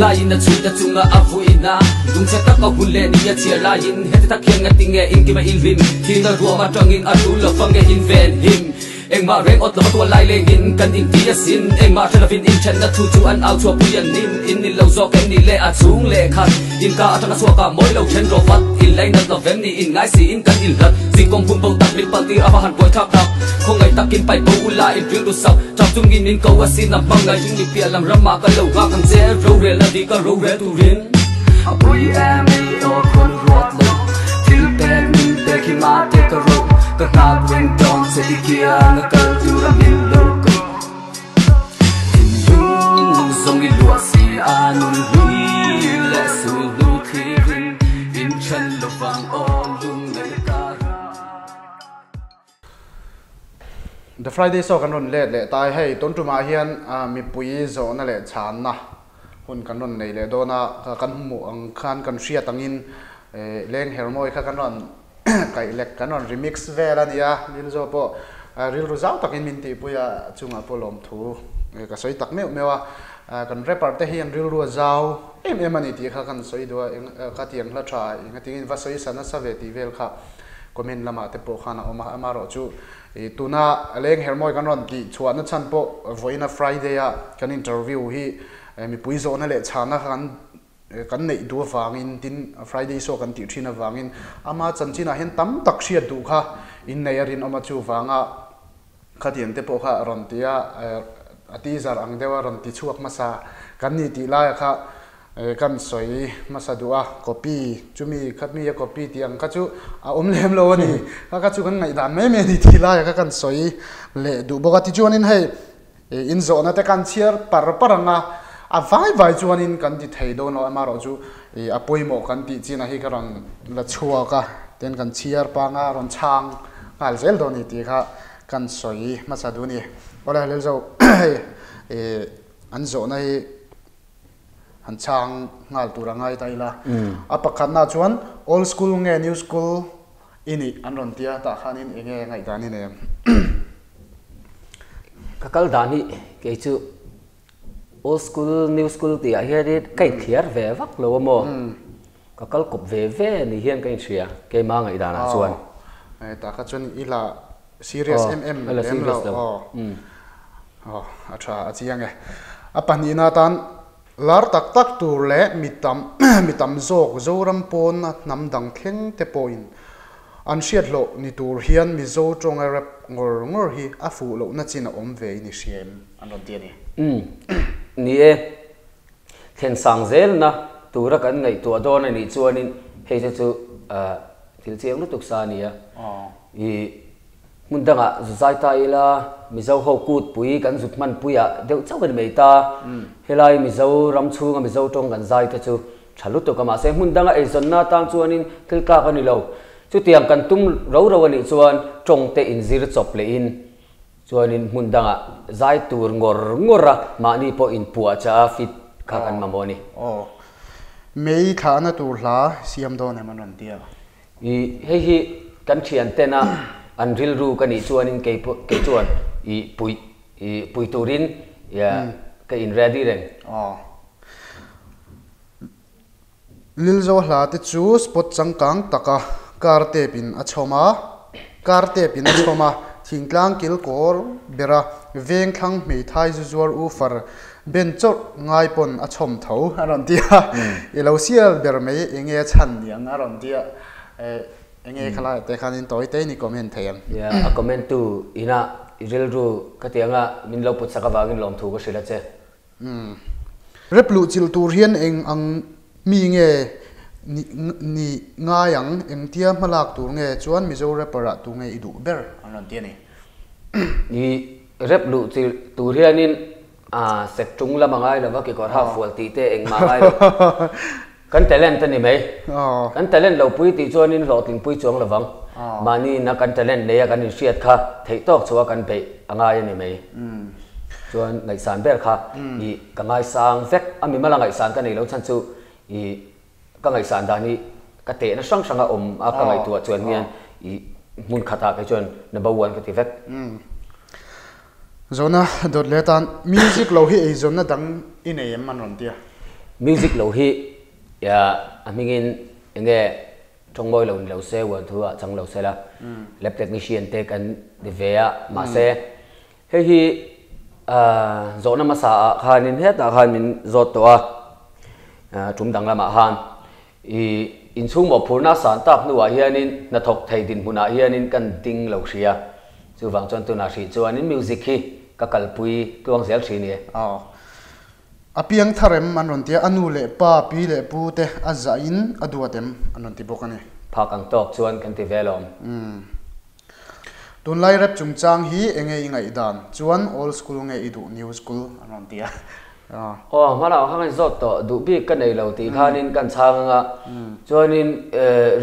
laiin a chhungte chunga a vuina lungchhe tak a hun leh ni a chhiar laiin heti tak hian ngatinge inkima inhlim thihna ruam atangin a tul lo fange inven him Engmah reng awt lova tual lai lengin kan inti asin. Engmah hre lovin inthenna thu chu an au chhuah pui an nim. In ni lo zawk em ni le a chhung leh khat. Inka atanga chhuak ah mawi lo then rawh vat. In lainat lo vem ni in ngai siin kan inhlat. Zingkawng hun bo tak min palh tir a va han buai thlak tak. Khawngaih takin paih bo ula in rilru sak. Tap chungin min ko asin a hmangaih in ni piah lam ramah ka lo nghak ang che. Rorel a dik a rorel turin. A pui em i aw khawn ruat lo. Thil pek min pek hi mah te ka ro. Ka nghak reng dawn che i kiang a kal tur a min lo ko. Thinlung zawng i luah si a nun hlui leh sul hnu thlirin in then lovang aw lungngaih ka ra. The Friday Show kan rawn let leh ta e. Hei tun tumah hian mipui zawhna leh chhanna hun kan rawn nei leh dawn a, kan hmuh ang khan kan hriat angin leng hermawi kha kan rawn kaih lek kan rawn remix vel a ni a, Lilzo pawh rilru zau takin min tihpui a, chungah pawh lawmthu ka sawi tak meuh meuh a, kan rapper te hian rilru a zau em em a ni tih kha kan sawi duh a, ka tiang hla tha engatingin va sawi sa nasa ve tih vel kha Comment lamah te pawh khan a awm a, amaherawhchu ih tuna leng hermawi kan rawn tih chhuahna chhan pawh vawiina Friday a kan interview hi mipui zawhna leh chhana kha kan kan neih duh avangin tin Friday show kan tih thin avangin ama chanchinah hian tam tak hriat duh kha innei a rinawm a chuvanga khatiang te pawh kha a rawn ti a, a teaser ang deuh a rawn ti chhuak hmasa kan ni tih laia kha kan sawi hmasa duh a, copy chumi kha mi a copy tih ang kha chu a awm lem lo a ni, kha kha chu kan ngaihdan mai mai a ni tih laia kha kan sawi leh duh bawk a, tichuanin hei inzawhna te kan chhiar par par ang a, a vai vai chuanin kan ti thei dawn lo amaherawh chu a pawimawh kan tih chinah hi ka rawn la chhuak a, tin kan chhiar panga rawn chhang nghal zel dawn a ni tih kha kan sawi hmasa duh a ni. Awle Lelzo hei an zawhna hi han chhang nghal tur a ngai ta ila. A pakhatna chuan old school nge new school i nih an rawn ti a, tah khanin eng nge ngaihdan i nei ang? Ka kal dan hi kei chu old school new school tih ah hianin ka inthiar ve vak lo a maw? Ka kal kawp ve ve ni hian ka inhria keimah ngaihdan ah chuan. Aw, tah kha chuan i la serious em em lem lo aw. Aw, a tha a chiang e. A pahnihna atan lar tak tak tur leh mi tam mi tam zawk Zoram pawna hnam dang thleng te pawhin an hriat hlawh ni tur hian Mizo tawnga rap ngawr ngawr hi a fuh lohna chin a awm ve in i hria em an rawn ti a ni. Umm, ni e. Thlen sang zelna tura kan ngaihtuah dawn a nih chuanin hei te chu thil chiang lutuk sa a ni a. I hmun dangah zu zai ta ila Mizo ho kut pui kan zut hman puiah deuh chauh a ni mai ta. Helai Mizo ram chhunga Mizo tawng kan zai te chu tha lutuk a mahse hmun danga eizawnna atang chuanin thil tlak a ni lo. Chutiang kan tum ro ro a nih chuan tawng te inzir chawp lehin Chuanin hmun dangah zai tur ngawr ngawr a, mahni pawh inpuah chah a fit kha kan mamawh a ni. Aw. Mei thlahna tur hla siam dawn em an rawn ti a. I hei hi kan thian ten a an rilru ka nih chuanin kei pawh kei chuan i puih i pui turin ka in ready reng. Aw. Lilzo hla te chu spot changkang taka car tape in a chhawm a, car tape in a chhawm a, thingtlang kil kawr bera veng thlang hmeithai zu zuar u far ben chawrh ngai pawn a chhawm tho a rawn ti a, i lo sial ber mai enge a chhan niang a rawn ti a, enge khalai te khanin tawi te in i comment thei ang. A comment tu ina i rilru ka ti anga min lo put sak avangin lawmthu ka hrilh a che. Umm. Rep luh chilh tur hian eng ang mi nge ni ni ngai ang, engtia hmalak tur nge chuan Mizo rapper ah tu nge i duh ber an rawn ti a ni. I rep luh chilh tur hianin ah sek tung lam a ngai lova kekawr hak fual tih te engmah a ngai lo. Kan talent a ni mai. Kan talent lo pui tih chuanin hlawhtling pui chuang lovang. Mahni ina kan talent nei a kan inhriat kha theih tawk chhuah kan beih a ngai a ni mai. Chuan ngaihsan ber kha i ka ngaisang vek a mi mala ngaihsan ka nei lo chhan chu i ka ngaihsan dan hi ka tehna hrang hrang a awm a ka ngaihtuah chuan hian i hmun khatah kei chuan number one ka ti vek. Zawhna dawt leh atan music lo hi eizawnna dang i nei em an rawn ti a? Music lo hi a hmingin enge tawng mawi lo ni lo se, uan thu ah chang lo se la, lab technician te kan ti ve a, mahse hei hi zawhna hmasa ah khanin hetah khan min zawt tawh a, tum dang lamah khan i inchhung mawhphurhna san tak hnuah hianin hnathawk thei dinhmunah hianin kan ding lo hria, chuvang chuan tunah hrih chuanin music hi ka kalpui tluang zel thin e. A piang thar em an rawn ti a, a nu leh pa, pi leh pu te a zah in a duat em an rawn ti bawk a ni. Phak ang tawk chuan kan ti ve lawm. Umm. Tunlai rap chungchang hi enge i ngaihdan? Chuan old school nge i duh new school an rawn ti a. Aw, hmanah kha kan zawt tawh, duh bik ka nei lo tih khanin kan chhang ang a. Chuanin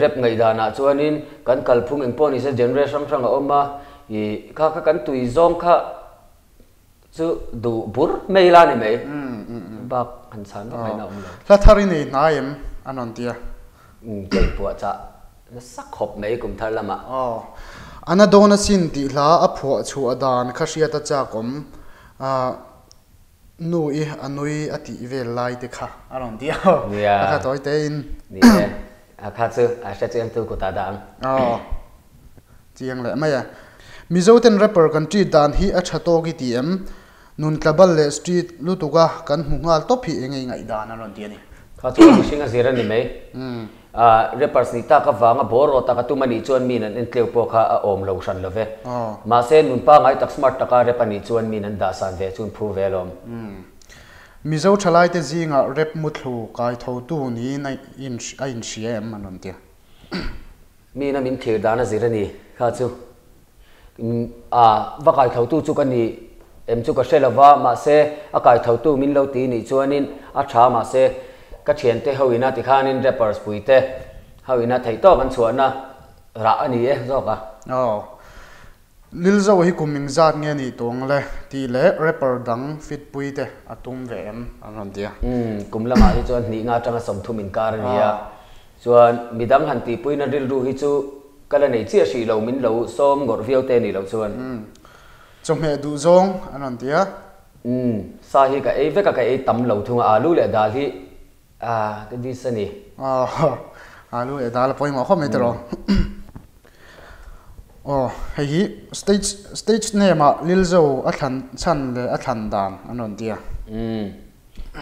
rap ngaihdanah chuanin kan kalphung engpawh nise genre hrang hrang a awm a, ih kha kha kan tui zawng kha Chu duh bur mai la ni mai. Bak han chhan vak ngaihna awm lo. Hla thar i nei hnai em? An rawn ti a. Ka inpuah chah nasa khawp mai kum thar lamah. Aw. Ana dawn asin tih hla a phuah chhuah dan kha hriat a chak awm. Nu i a nui a tih vel lai te kha a rawn ti a. Nia. A kha tawi tein. Ni e. A kha chu a hre chiang tu kutah dah ang. Aw. Chiang leh mai a. Mizo ten rapper kan treat dan hi a tha tawk i ti em? Nun tlabal leh street lutuk a kan hmu nghal tawp hi enge i ngaihdan a rawn ti a ni. Kha chu a mihring a zir a ni mai. Rappers nih tak avanga bawr rawh tak a tum a nih chuan min an entleu pawh kha a awm lo hran lo ve. Mahse nun pangai tak smart taka rap a nih chuan min an dahsan ve chu an phu ve alawm. Mizo thalaite zingah rap muthlu kai thotu niin a inhria em an rawn ti a. Mina min thlir dan a zir a ni kha chu a va kaithotu chu ka ni em chu ka hre lo va, mahse a kaithotu min lo ti nih chuanin a tha mahse ka thiante ho ina tikhanin rappers puite ho ina theihtawk an chhuahna rah a ni e zawk a. Aw. Lilzo hi kum engzat nge nih tawng le tih leh rapper dang fit pui te a tum ve em an rawn ti a. Umm kum lamah hi chuan hnih nga atanga 30 inkar a ni a, chuan midang han tihpuina rilru hi chu ka la nei chiah hrih lo min lo sawm ngawrh viau te nih loh chuan. Umm chawhmeh duh zawng an rawn ti a. Umm sa hi ka ei vek a ka ei tam lo thung a alu leh dal hi Ah, ka dis a ni. Aw, alu leh dal a pawimawh khawp mai tiraw. Aw, hei hi stage stage name ah Lilzo a thlan chhan leh a thlan dan an rawn ti a. Umm,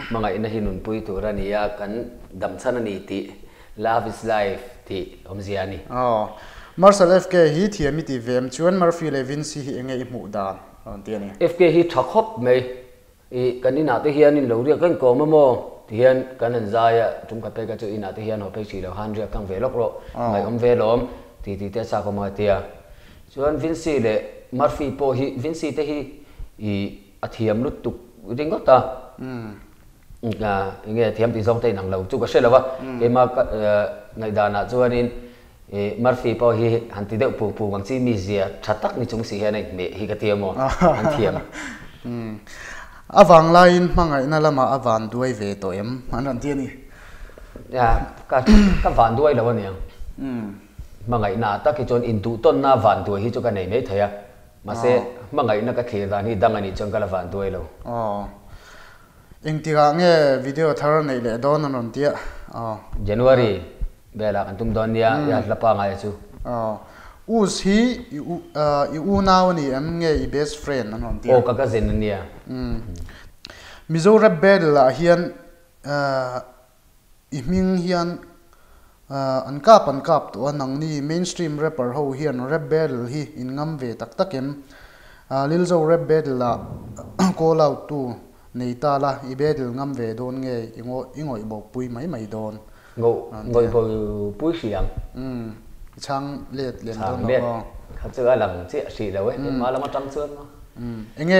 hmangaihna hi nunpui tur a ni a, kan dam chhan a ni tih Love is life tih awmzia a ni. Aw, Marshall FK hi thiam i ti ve em chuan Murphy leh Vincy hi enge i hmuh dan a rawn ti a ni. FK hi tha khawp mai. Ih, kan inah te hian in lo riak reng kawm a maw? Ti hian kan han zai a, tum khat phei kha chu inah te hian haw phei hrih lo khan riak tlang ve lawk rawh, ngaihawm ve lawm, ti ti te a chak awm a tia. Chuan Vincy leh Murphy pawh hi, Vincy te hi ih a thiam lutuk ringawt a, enge a thiam tih zawng te inang lo chu ka hre lo va, keimah ka ngaihdanah chuanin ih Murphy pawh hi han ti deuh pung pung ang chi mizia tha tak ni chung si hian a inhmeh hi ka ti a maw, an thiam. Umm. A vanglaiin hmangaihna lamah a van duai ve tawh em? An rawn ti a ni. Ya, ka ka van duai lo aniang. Umm. Hmangaihna ah tak hi chuan induhtawnna van duai hi chu ka nei mai thei a. Mahse, hmangaihna ka thlir dan hi dang anih chuan ka la van duai lo. Aw. Engtikah nge video thar neih leh dawn an rawn ti a? Aw. January velah kan tum dawn nia, i hla pangai chu. Aw. Us hi i u i unau a ni em nge i best friend an rawn ti a? Aw ka cousin a nia. Umm. Mizo rap battle ah hian i hming hian an kap an kap tawh a, nangni mainstream rapper ho hian rap battle hi in ngam ve tak tak em? Lilzo rap battle ah call out tu nei ta la, i battle ngam ve dawn nge i ngawih bo pui mai mai dawn? Ngawih bo pui hrih ang. Umm, i chhang let lem dawn lo aw. Kha chu a lang chiah hrih lo e, hma lam atang chuan maw. Umm, enge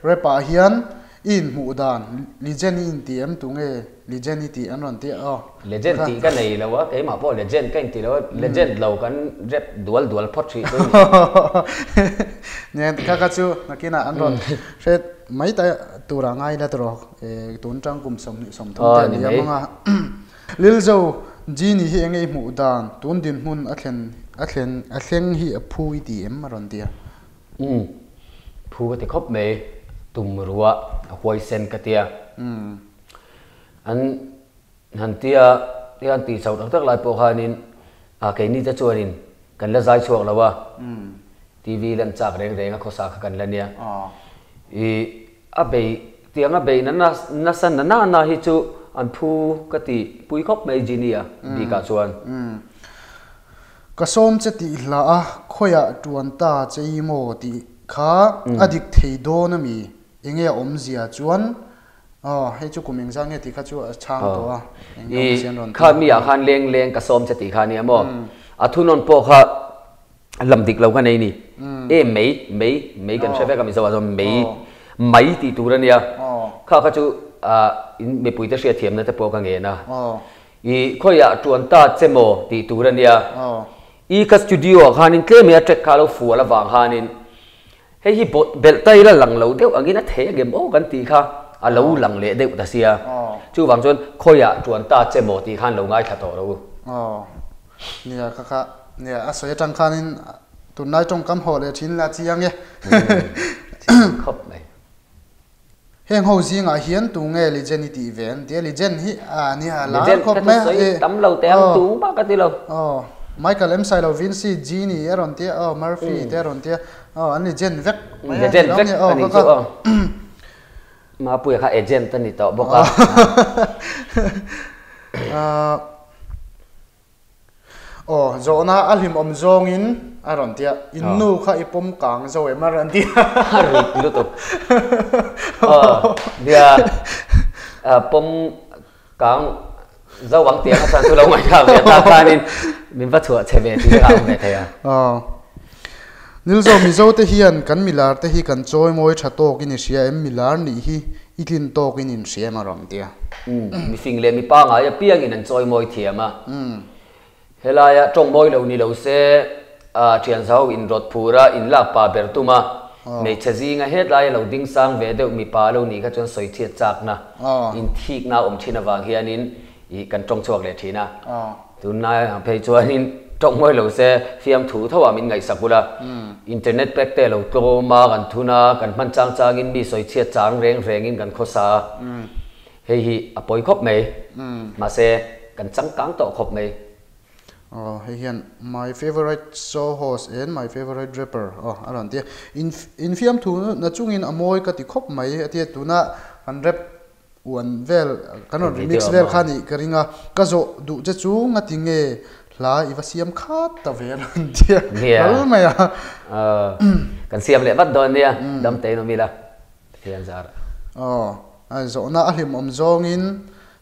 rap ah hian I inhmuh dan, Legend i inti em tu nge Legend i tih an rawn ti aw. Legend tih ka nei lo a, keimah pawh Legend ka inti lo a, Legend lo kan rep dual dual phawt hrih chu ni. Nia kha kha chu nakinah an rawn hre mai ta turah ngai la tawh tun tang kum 20 30 te a ni a hmang a. Lilzo, Genie hi enge i hmuh dan, tun dinhmun a thlen a thlen a thleng hi a phu i ti em a rawn ti a. Umm, phu ka ti khawp mai, tum ruah a huaisen ka tia. An Han tia hian tih chhoh tak tak lai pawh khanin a keini te chuanin kan la zai chhuak lo a, TV lan chak reng reng a khawsa kha kan la nia. I a bei tiang a bei na nasa na na na hi chu an phu ka ti pui khawp mai Genie a bikah chuan. Ka sawm che tih hla a khawiah tuan ta che i maw tih kha a dik thei dawn a mi? Enge a awmzia chuan Aw, hei chu kum engzah nge tih kha chu a chhang tawh a, eng I kha mi ah khan leng leng ka sawm che tih kha nia maw? A thunawn pawh kha lam dik lo kha nei ni. E mei, mei, mei kan hre vek a Mizo ah chuan mei, mai tih tur a nia. Kha kha chu in mipui te hriatthiamna te pawh ka ngen a. I khawiah tuan ta che maw tih tur a nia. I ka studio ah khanin tlem hi a track kha a lo fual avang khanin Hei hi belh ta ila lang lo deuh angin a thei angem aw kan tih kha a lo lang leh deuh ta sia. Chuvang chuan khawiah tuan ta che maw tih khan lo ngaithla tawh lo u. Aw nia kha kha nia a sawi atang khanin tunlai tawngkam haw leh thin la chiang e. Chiang khawp mai. Heng ho zingah hian tu nge legend i tih ve an ti a, legend hi a nia lar khawp mai a. Legend kha chu sawi tam lo teh ang tung bak a ti lo. Aw Michael M Sailo Vincy Genie a rawn ti a, aw Murphy te a rawn ti a, aw an legend vek mai a. Legend vek a nih chu aw. Mapuia kha agent a ni tawh bawk a. Aw, zawhna a hlimawm zawngin a rawn ti a, in nu kha i pawm kang zo em a rawn ti a. A rit lutuk. Aw, nia, pawm kang zo ang tih ang a chuan chu lo ngaihthlak ve ta khanin min va chhuah chhe ve tih ka awm ve thei a. Aw, Nilzo Mizo te hian kan milar te hi kan chawi mawi tha tawkin i hria em, milar nih hi i tlin tawkin in hria em a rawn ti a. Mifing leh mipa ngai apiangin an chawi mawi thiam a. Helaia tawng mawi lo ni lo se, thian zau in rawt phur a, in lak pa ber tum a. Hmeichhe zinga hetlaia lo ding sang ve deuh mipa lo nih kha chuan sawi chhiat chakna, in thikna awm thin avang hianin i kan tawng chhuak leh thin a. Tunlai ang phei chuanin tawng mawi lo se fiamthu tho ah min ngaihsak bul a. Internet pack te lo tlawm a, kan thun a, kan hman chang changin mi sawi chhiat chang reng rengin kan khawsa a. Hei hi a pawi khawp mai. Mahse, kan changkang tawh khawp mai. Aw, hei hian my favourite show host and my favourite rapper aw a rawn ti a. In infiamthu na chungin a mawi ka ti khawp mai a ti a. Tuna kan rap uan vel, kan rawn remix vel kha nih ka ring a. Ka zawh duh che chu ngati nge hla i va siam khat ta ve a rawn ti a. Ral mai a. Kan siam leh vat dawn nia, dam tein awm ila. Pathian zar. Aw, a zawhna a hlimawm zawngin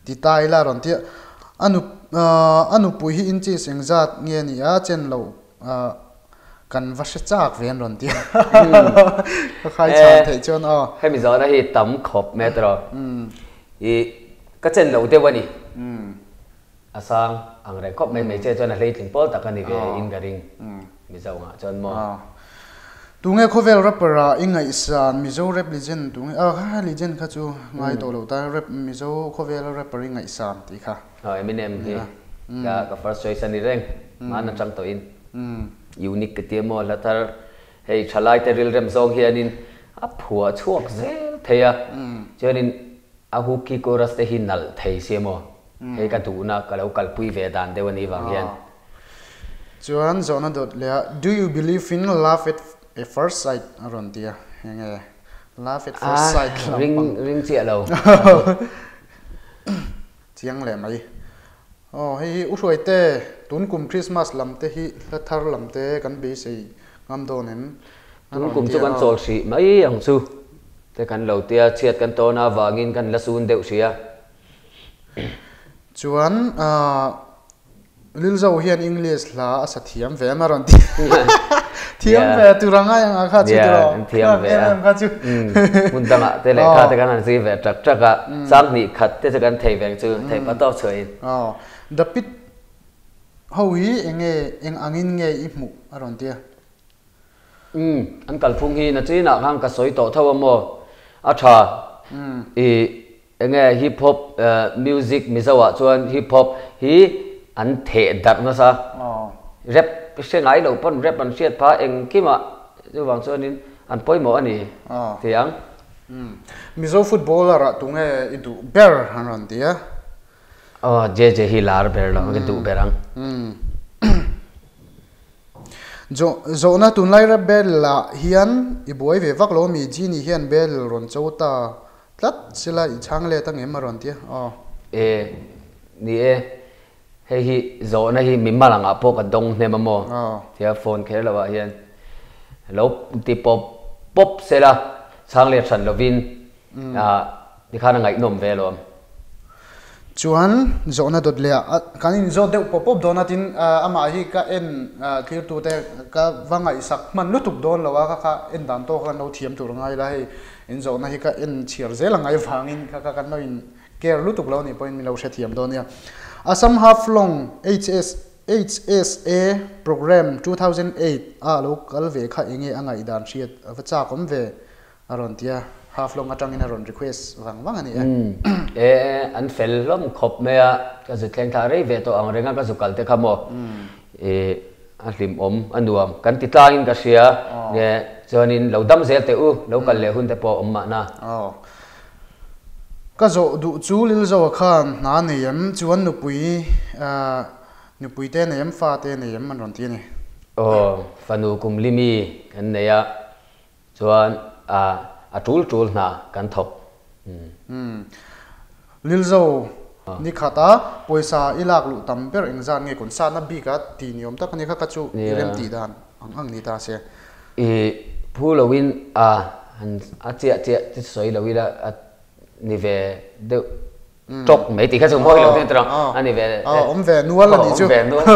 ti ta ila rawn ti a. A nu a nupui hi inches engzat nge ni a chen lo kan va hre chak ve an rawn ti a. Ka khai chhan theih chuan aw. Hemi zawhna hi tam khawp mai tawh. I ka chen lo deuh a ni. A sang ang reng khawp mai mai che chuan a hleitling pawl tak a ni ve in ka ring Mizo ngah chuan maw. Tunge khawvel rapper ah i ngaihsan Mizo rap legend tunge ah kha legend kha chu ngai tawh lo ta rap Mizo khawvel a rapper i ngaihsan tih kha. Aw Eminem hi ka ka first choice a ni reng hman atang tawh in unique ka tia maw hla thar hei thalai te rilrem zawng hianin a phuah chhuak zel thei a chuanin a hook hi chorus te hi nalh thei sia maw. Hei ka duhna ka lo kalpui ve dan deuh a nih vang hian. Chuan zawhna dawt leh a, Do you believe in love at a first sight? a rawn ti a, eng nge love at first sight lam pang. Ring chiah lo. Chiang leh mai. Aw hei hi U Hruaite, tun kum Christmas lam te hi hla thar lam te kan beisei ngam dawn em? A rawn ti a. Tun kum chu kan chawl hrih mai ang chu te kan lo tia, chhiat kan tawn avangin kan la sun deuh hrih a. Chuan Lilzo hian English hla a sa thiam ve em a rawn ti. Thiam ve tur anga eng a kha chu tiraw. Yeah, thiam ve a. Kha chu. Hmun dangah te leh kha te kan han zir ve tak tak a. Sang hnih khat te chu kan thei ve chu thei pa tawk chhuahin. Aw. The Pit ho hi enge eng angin nge i hmuh a rawn ti a. Umm, an kalphung hi nachinah khan ka sawi tawh tho a maw? A tha. I enge hip hop music Mizo ah chuan hip hop hi an theh darh nasa. Rap hre ngai lo pawn rap an hriat pha engkimah chuvang chuanin an pawimawh a ni ti ang. Mizo footballer ah tunge i duh ber an rawn ti a. Aw JJ hi lar ber lo ka duh ber ang. Zawhna tunlai rap battle ah hian i buai ve vak lo ami? Genie hian battle rawn cho ta tlat sela i chhang let angem a rawn ti a. Aw. E ni e, hei hi zawhna hi mi mal angah pawh ka dawng hnem a maw? Tia phone kher lo ah hian lo ti pawp pawp sela chhang let hran lovin Tikhan a ngaihnawm ve alawm. Chuan zawhna dawt leh ah kan inzawt deuh pawp pawp dawn a tin amah hi ka en thlir tute ka va ngaihsak hman lutuk dawn lo a ka kha en dan tawk khan lo thiam tur ngai la hei inzawhna hi ka en chhiar zel ang ai vangin kha kha kan lo in care lutuk lo anih pawhin min lo hrethiam dawn nia. Assam Half Long HS HSA Programme 2008 a lo kal ve kha enge a ngaihdan hriat a va chak awm ve. A rawn ti a, half long atangin a rawn request vang vang a ni e. E, an fel hlawm khawp mai a, ka zu thleng thla rei ve tawh ang reng a, ka zu kal te kha maw, e, a hlimawm, a nuam, kan ti tlangin ka hria, e, chuanin lo dam zel teh u, lo kal leh hun te pawh a awm mahna. Aw. Ka zawh duh chu Lilzoa khan hna nei em, chuan nupui, nupui te nei em, fa te nei em an rawn ti a ni. Aw, fanu kum limi kan nei a, Chuan a a tul tul hna kan thawk. Umm. Lilzo, ni khat a pawisa i lak luh tam ber engzat nge concert na bik a ti ni awm tak a ni kha ka chu i rem tih dan ang ang ni ta se. I phu lo in a han a chiah chiah chu sawi lo ila a ni ve deuh tawk mai tih kha chu mawi lo deuh tur ang a ni ve. Awm ve nual a nih chu. Awm ve nual.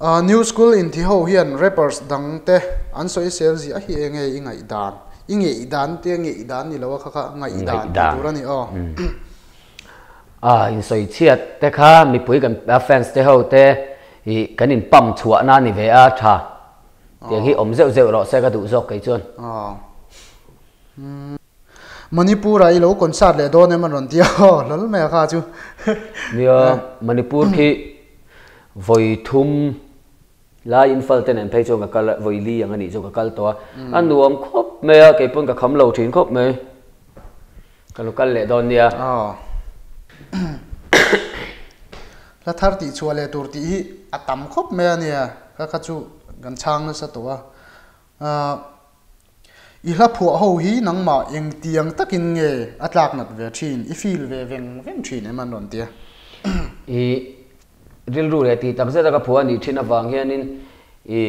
New school inti ho hian rappers dang te an sawisel ziah hi enge i ngaihdan? I ngeihdan tia ngeihdan ni lo a kha kha ngaihdan tih tur a ni aw. A insawi chhiat te kha mipui kan fans te ho te i kan in pump chhuah na ni ve a tha tiang hi awm zeuh zeuh rawh se ka duh zawk kei chuan. Manipur ah i lo concert leh dawn em an rawn ti a aw hlawl mai a kha chu. Nia Manipur khi vawi thum lai in fal te nen phei chuan ka kal a vawi li ang a nih chu ka kal tawh a a nuam khawp mai a kei pawn ka kham lo thin khawp mai ka lo kal leh dawn nia. Aw hla thar tih chhuah leh tur tih hi a tam khawp mai a nia kha kha chu kan chhang nasa tawh a ah. I hla phuah ho hi nangmah engtiang takin nge a tlak nat ve thin, i feel ve veng veng thin em an rawn ti a. I rilru leh tih tak zet a ka phuah a nih thin avang hianin i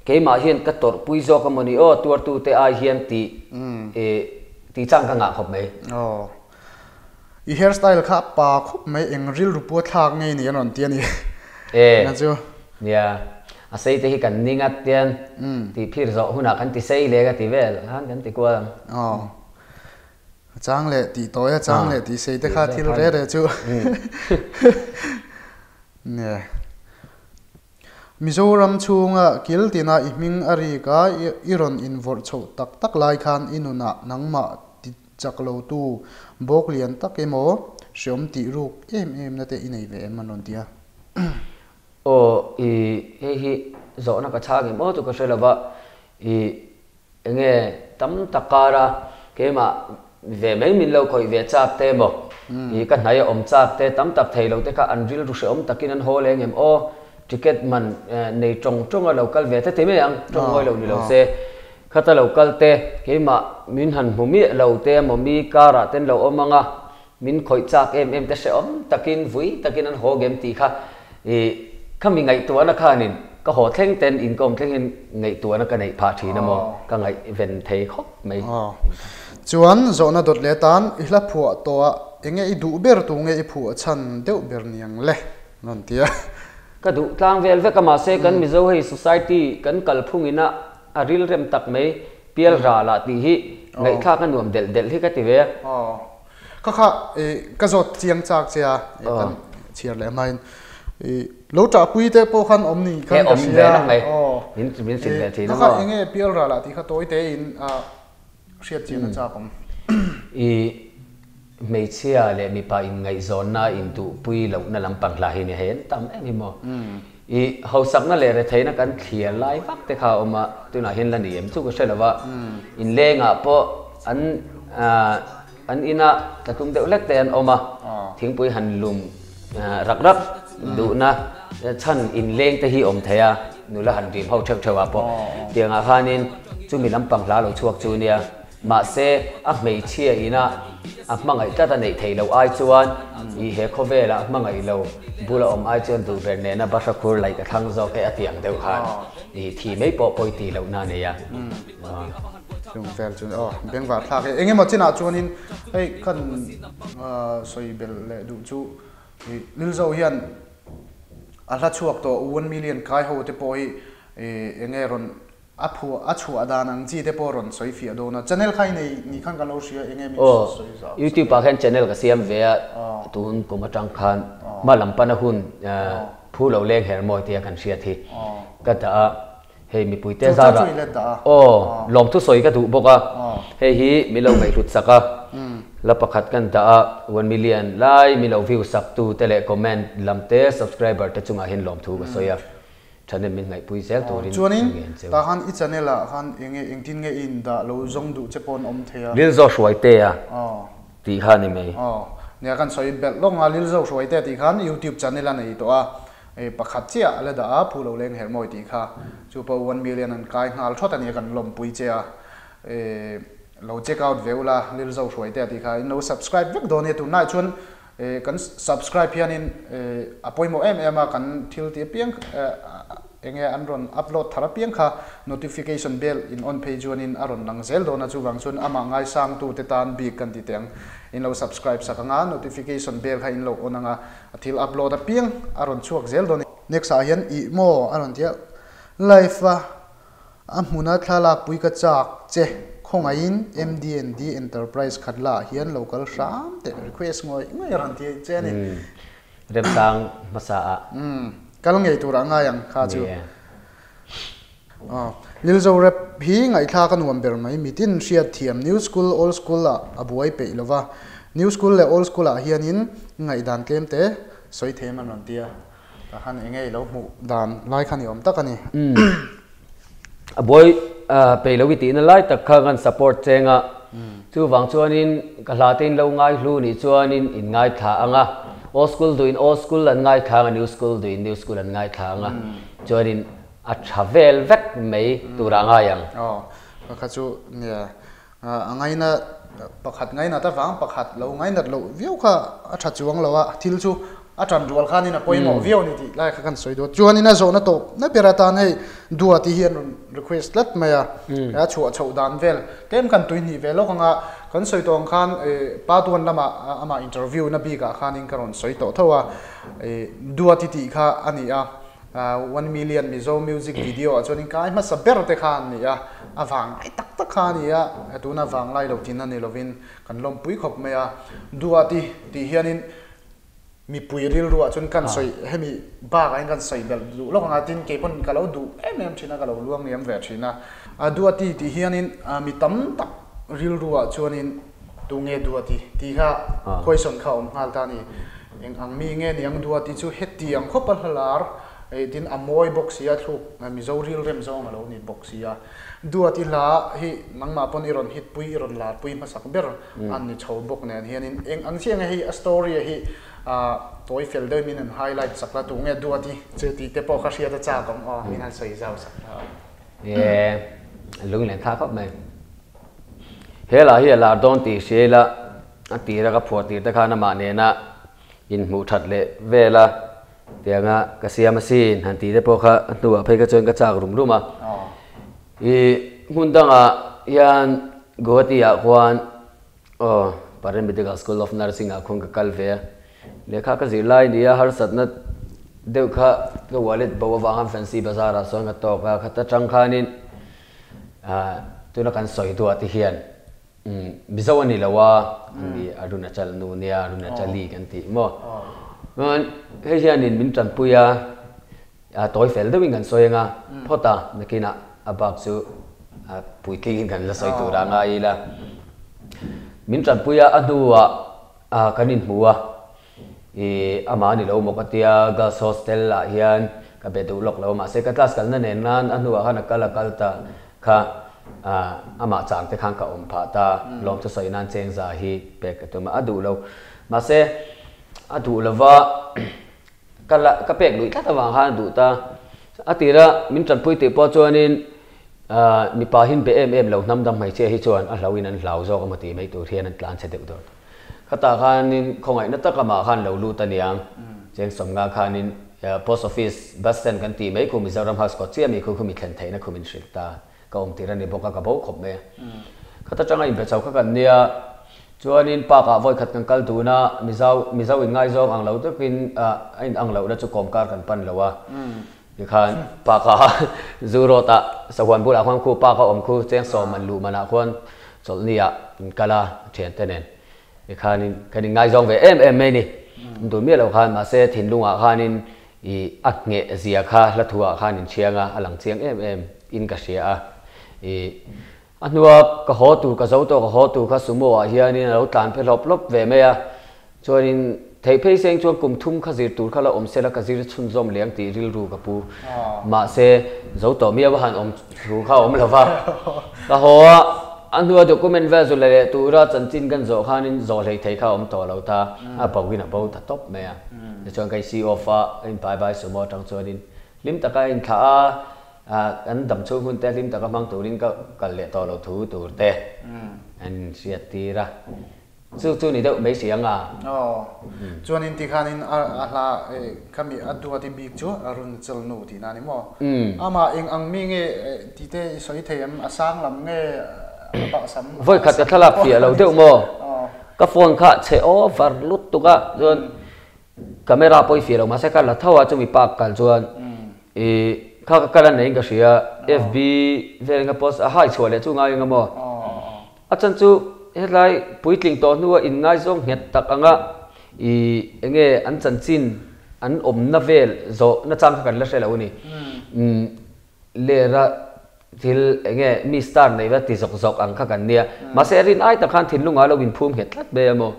keimah hian ka tawrhpui zawk a maw ni aw tuartute ai hian tih i tih chang ka ngah khawp mai. Aw. I hair style kha a pa khawp mai, eng rilru pawh a thlak ngei ni an rawn ti a ni. E, nia, a sei te hi kan ning a tian tih phir zawh hunah kan ti sei leh ka ti vel khan kan ti kual ang. Aw, a chang leh tih tawi a chang leh tih sei te kha thil re re chu. Nia. Mizoram chhunga kil tina i hming a rik a, i rawn invawrh chhoh tak tak lai khan i nunah nangmah ti chak lo tu bawk lian tak emaw hreawm tih ruk em em na te i nei ve em an rawn ti a. Aw i hei hi zawhna ka chhang em aw chu ka hre lo va, i Enge tam tak kara keimah ve mai min lo khawih ve chak te emaw, i ka hnai a awm chak te tam tak thei lo te kha an rilru hrehawm takin an haw leng em aw, ticket man nei tawng tawng a lo kal ve te ti mai ang, tawng ngawi lo ni lo se. Khata lo kal te keimah min han hmu miah lo te emaw mi karah ten lo awm ang a, min khawih chak em em te hrehawm takin vui takin an haw gem tih kha i khami ngaihtuahna khanin ka haw thleng ten inkawm thleng hian ngaihtuahna ka neih phah thin a maw ka ngaihven thei khawp mai. Chuan zawhna dawt leh tan i hla phuah tawh a enge i duh ber tu nge i phuah chhan deuh ber niang le rawn ti a. Ka duh tlang vel vek a mahse kan Mizo hei society kan kalphung ina a rilrem tak mai pial ral ah tih hi ngaihthlak a nuam delh delh hi ka ti ve a. Ka kha i ka zawt chiang chak che a, i kan chhiar leh hmain i lo ṭahpui te pawh khan awm ni khan ka hria. Aw. Min hrilh ve thin a maw? Ka kha enge pial ral ah tih kha tawi te in a hriat chian a chak awm. I hmeichhia leh mipa inngaihzawnna intuhpui lohna lampang hla hi nia hei an tam em hi maw? I hausakna leh retheihna kan thlir lai vak te kha a awm a, tunah hian la ni em chu ka hre lo va, inlengah pawh an. an ina tlatlum deuh hlek te an awm a, thingpui han lum rak rak duhna chhan inleng te hi awm thei a, nula han rim ho theuh theuh ah pawh tiangah khanin chumi lampang hla lo chhuak chu nia. Mahse, a hmeichhia ina a hmangaih tlat a neih theih loh ai chuan i he khawvelah a hmangaih lo bula awm ai chuan duh ber nena bahra khur laih ka thlang zawk e a ti ang deuh khan i thi mai pawh pawi tih lohna a nei a. Chung vel chu aw bengvar thlak e. Engemaw chinah chuanin hei kan sawi belh leh duh chu i Lilzo hian a hla chhuak tawh one million kai ho te pawh hi enge rawn A phuah, a chhuah dan ang chi te pawh rawn sawi fiah dawn a. Channel kha i nei ni khan ka lo hria eng nge min Aw, sawi zau sak YouTube ah khan channel ka siam ve a, tun kum atang khan hma lam pana hun phu lo leng her mawi tia kan hriat hi ka dah a, hei mipui te Chu zara chu i let dah a. Aw, lawmthu sawi ka duh bawk a, hei hi min lo ngaihhlut sak a, la pakhat kan dah a, one million lai min lo view sak tu te leh comment lam te subscriber te chungah hian lawmthu ka sawi a. Channel min ngaihpui zel turin Chuanin tah khan i channel ah khan enge engtin nge i indah lo zawng duh che pawh an awm thei a. Lilzo Hruaitea tih kha a ni mai. Aw nia kan sawi belh lawk nga Lilzo Hruaitea tih khan youtube channel a nei tawh a e pakhat chiah a la dah a phu lo leng herh mawi tih kha chu pawh one million an kai nghal thawt a nia kan lawmpui che a e lo check out ve ula Lilzo Hruaitea tih kha in lo subscribe vek dawn nia tunlai chuan Kan subscribe hianin a pawimawh em em a, kan thil tih apiang enge an rawn upload thar apiang kha notification bell in on phei chuanin a rawn lang zel dawn a, chuvang chuan amah ngaisangtute tan bik kan ti teh ang, in lo subscribe sak ang a, notification bell kha in lo on ang a, a thil upload apiang a rawn chhuak zel dawn. Next ah hian ih maw a rawn ti a, live a A hmuna thlalakpui ka chak che, khawngaihin MDND Enterprise khat lah hian lo kal hram teh request ngawih ngawih a rawn ti che a ni. Remchang hmasa ah. Umm, kal ngei tur ah ngai ang kha chu. Aw, Lilzo rap hi ngaihthlak a nuam ber mai, mitin hriat thiam new school old school ah a buai peih lova, new school leh old school ah hianin ngaihdan tlem te sawi them an rawn ti a. Tah khan enge i lo hmuh dan lai kha ni awm tak a ni. A buai peih lo i tihna lai tak kha kan support cheng a, chuvang chuanin ka hla te in lo ngai hlu nih chuanin in ngaithla ang a, old school duhin old school an ngaithla ang a, new school duhin new school an ngaithla ang a, chuanin a tha vel vek mai turah a ngai ang. Aw, kha chu nia A ngaina pakhat ngainat avang pakhat lo ngainat loh viau kha a tha chuang lo a, thil chu a tan rual khanin a pawimawh viau a ni tih lai kha kan sawi dawn. Chuanin a zawhna tawp na ber atan hei Duati hi an rawn request tlat mai a, a chhuah chhoh dan vel tlem kan tui hnih ve lawk anga kan sawi tawh ang khan part one lamah amah interview na bikah khanin ka rawn sawi tawh tho a, Duati tih kha a ni a. One million Mizo music video ah chuanin kai hmasa ber te kha an ni a, a vang lai tak tak kha a ni a, tuna vang lai lo tin a ni lovin kan lawmpui khawp mai a. Duati tih hianin mipui rilru ah chuan kan sawi hemi bak ah hian kan sawi belh duh lawk ang a, tin kei pawn ka lo duh em em thin a, ka lo luang liam ve thin a. Duati tih hianin mi tam tak rilru ah chuanin Tunge Duati tih kha question kha a awm nghal ta a ni. Eng ang mi nge ni ang Duati chu heti ang khawp a hlalar eh tin a mawi bawk si a thluk Mizo rilrem zawng a lo ni bawk si a. Duati hla hi nangmah pawn i rawn hit pui i rawn lar pui hmasak ber a ni chho bawk nen hianin eng ang chiah nge hei a story a hi tawi fel deuhin min han highlight sak la tunge Duati chu tih te pawh kha hriat a chak awm aw min han sawi zau sak la. Eh lunglen thlak khawp mai. He lah hi a lar dawn tih hria ila a tira ka phuah tir te khan amah nena inhmuh that leh vel a tianga ka siam asin han tih te pawh kha a hnuah phei kha chuan ka chak rum rum a. Ih hmun dangah hian Guwahati ah khuan aw Paren Medical School of Nursing ah khuan ka kal ve a, lehkha ka zir lai nia harsatna deuh kha ka wallet bo avanga Fancy Bazaar ah sawn ka tawk a, khata tang khanin Tuna kan sawi duah te hian Mizo a ni lo a, ani Arunachal nu nia Arunachali kan tih maw. Hei hianin min tanpui a, tawi fel deuhin kan sawi anga phawt a, nakinah a bak chu puitlingin kan la sawi tur a ngai ila. Min tanpui a, a hnuah kan inhmu a, I amah a ni lo maw ka tia, girls hostel ah hian ka be duh lawk lo, mahse ka class kalna nen nan a hnuah khan a kal a kal ta kha. Amah chang te khan ka awm phah ta. Lawmthu sawi nan cheng za hi pek ka tum a, a duh lo. Mahse, a duh lova ka la ka pek luih tlat avang khan a duh ta. A tira min tanpui tih pawh chuanin mipa hin be em em lo hnam dang hmeichhia hi chuan a hlauhin an hlau zawk emaw tih mai tur hian an tlan chhe deuh dawr. Khatah khanin khawngaihna tak amah khan lo lut a niang. Cheng sawmnga khanin Post Office Bus Stand kan tih mai khu Mizoram House kawt chiah mi khu khu mi thlen theihna khu min hrilh ta. Ka awm tir a ni bawk a, ka bo khawp mai a. Khata tanga inbe chho kha kan nia. Chuanin park ah vawi khat kan kal dun a, Mizo Mizo in ngaizawng ang lo takin a in ang lohna chu kawmkar kan pan lo a. Tikhan park ah zu road ah sahuan bulah khuan khu park a awm khu cheng sawm an luh manah khuan chawlhni ah in kal a thiante nen. Tikhanin kan in ngaizawng ve em em mai ni. An dun miah lo khan mahse thinlungah khanin I a ngheh zia kha hla thu ah khan in chhiang a, a lang chiang em em in ka hria a. I a hnua ka haw tur ka zo tawh ka haw tur kha sumo ah hianin a lo tlan phe hlawp hlawp ve mai a. Chuanin theih phei seng chuan kum thum kha zir tur kha la awm sela ka zir chhunzawm leh ang tih rilru ka pu. Mahse zo tawh miau a han awm thu kha a awm lo va. Ka haw a, a hnua document vel zu la leh tura chanchin kan zawh khanin zawh hlei thei kha a awm tawh lo ta. A bo in a bo ta tawp mai a. Tichuan ka isi off a, ka in bye bye sumo atang chuanin hlim taka a inthlah a, kan dam chhung hun te hlim taka hmang turin ka kal leh tawh lo thu tur te an inhriat tir a. Chu chu ni deuh mai si ang a. Aw. Chuanin tikhanin a hla khami a duati bik chu a run chal nu tihna a ni maw? Amah eng ang mi nge tih te i sawi thei em? A sang lam nge a bahsam? Vawi khat ka thlalak fiah lo deuh maw? Ka phone kha chhe over lutuk a, chuan camera pawh i fiah lo mahse ka la tho a chumi park kal chuan i kha ka kal a nei in ka hria FB vel in ka post a hai chhuah leh chu ngai eng emaw a chan chu hetlai puitling tawh hnua in ngaizawng nghet tak anga i enge an chanchin an awmna vel zawh na chang kha kan la hre lo a ni Lera thil enge mi star nei va ti zawk zawk ang kha kan nia. Mahse a rin ai tak khan thinlung ah lo inphum nghet tlat mai a maw.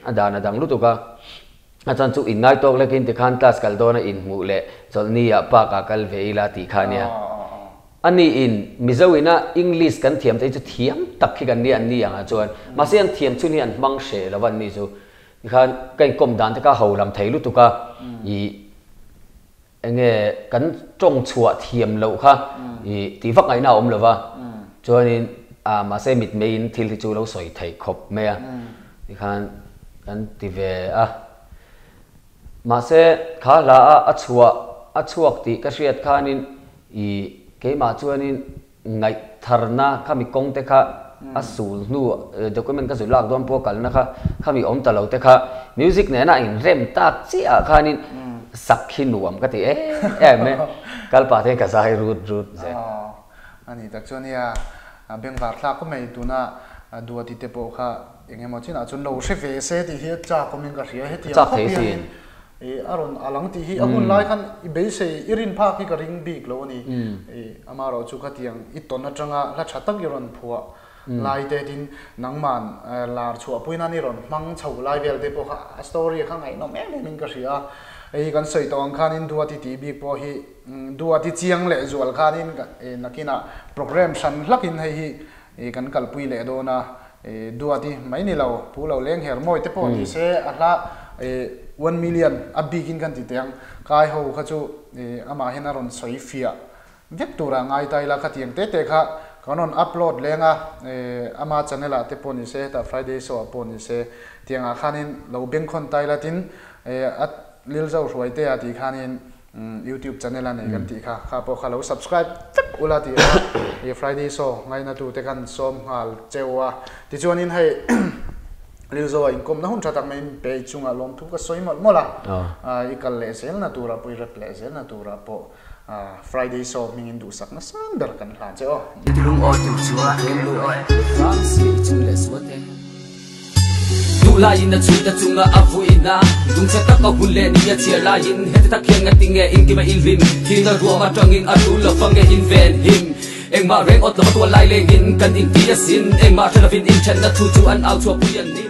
A dan a dang lutuk a. A chuan chu inngai tawk lekin tikhan class kal dawn a inhmuh leh chawlhni ah park ah kal ve ila tih kha nia. Ani in Mizo ina English kan thiam te hi chu thiam tak khi kan nia an ni ang ah chuan. Mahse an thiam chhun hi an hmang hreh lo va an ni chu. Tikhan ka inkawm dan te kha ho lam thei lutuk a. Ih. Enge kan tawng chhuah thiam loh kha i tih vak ngaihna a awm lo va, chuanin a mahse mitmeiin thil hi chu lo sawi theih khawp mai a, tikhan kan ti ve a. Mahse kha hla a a chhuah a chhuak tih ka hriat khanin i keimah chuanin Ngaihtharna khami kawng te kha a sul hnu document ka zut lak dawn pawh kalna kha khami awm ta lo te kha music nena a inrem tak chiah ah khanin sak hi nuam ka ti em em e, kal pah te hian ka zai rut rut zel. Aw a ni tak chuan nia bengvar thlak khawp mai tuna Duati te pawh kha eng emaw chinah chuan lo hre ve se tih hi a chak awmin ka hria hetiang khawp hianin I a rawn a lang tih hi a hun lai khan i beisei i rin phak hi ka ring bik lo a ni. I amaherawh chu khatiang i tawn atanga hla tha tak i rawn phuah lai te tin nangman lar chhuahpui nan i rawn hmang chho lai vel te pawh kha a story kha ngaihnawm em em in ka hria a. Hei kan sawi tawh ang khanin Duati tih bik pawh hi Duati chiang leh zual khanin nakinah program hran hlakin hei hi kan kalpui leh dawn a. Duati mai ni lo, Pu lo leng her mawi te pawh ni se a hla 1 million a bikin kan ti teh ang. Kai ho kha chu amah hian a rawn sawi fiah vek tura ngai ta ila khatiang te te kha kan rawn upload leng a, ama channel ah te pawh ni se hetah Friday show ah pawh ni se tiangah khanin lo bengkhawn ta ila tin a Lilzo Hruaitea tih khanin YouTube channel a nei kan tih kha, kha pawh kha lo subscribe vek ula tih kha i Friday show ngaina tu te khan sawm nghal cheu a. Tichuanin hei Lilzoa inkawmna hun tha tak maiin page chungah lawmthu ka sawi mawlh mawlh a, i kal leh zelna turah pawh i rep leh zelna turah pawh Friday show hmingin duhsak nasa ber kan hlan che aw. Duhlaiin a chhuihna chunga a vuina Lungchhe tak a hun leh ni a chhiar laiin Heti tak hian ngati nge inkima i hlim Thihna ruam atangin a tul lo fange inven him Engmah reng awt lova tual lai lengin kan inti asin Engmah hre lovin inthenna thu chu an au chhuahpui an ni.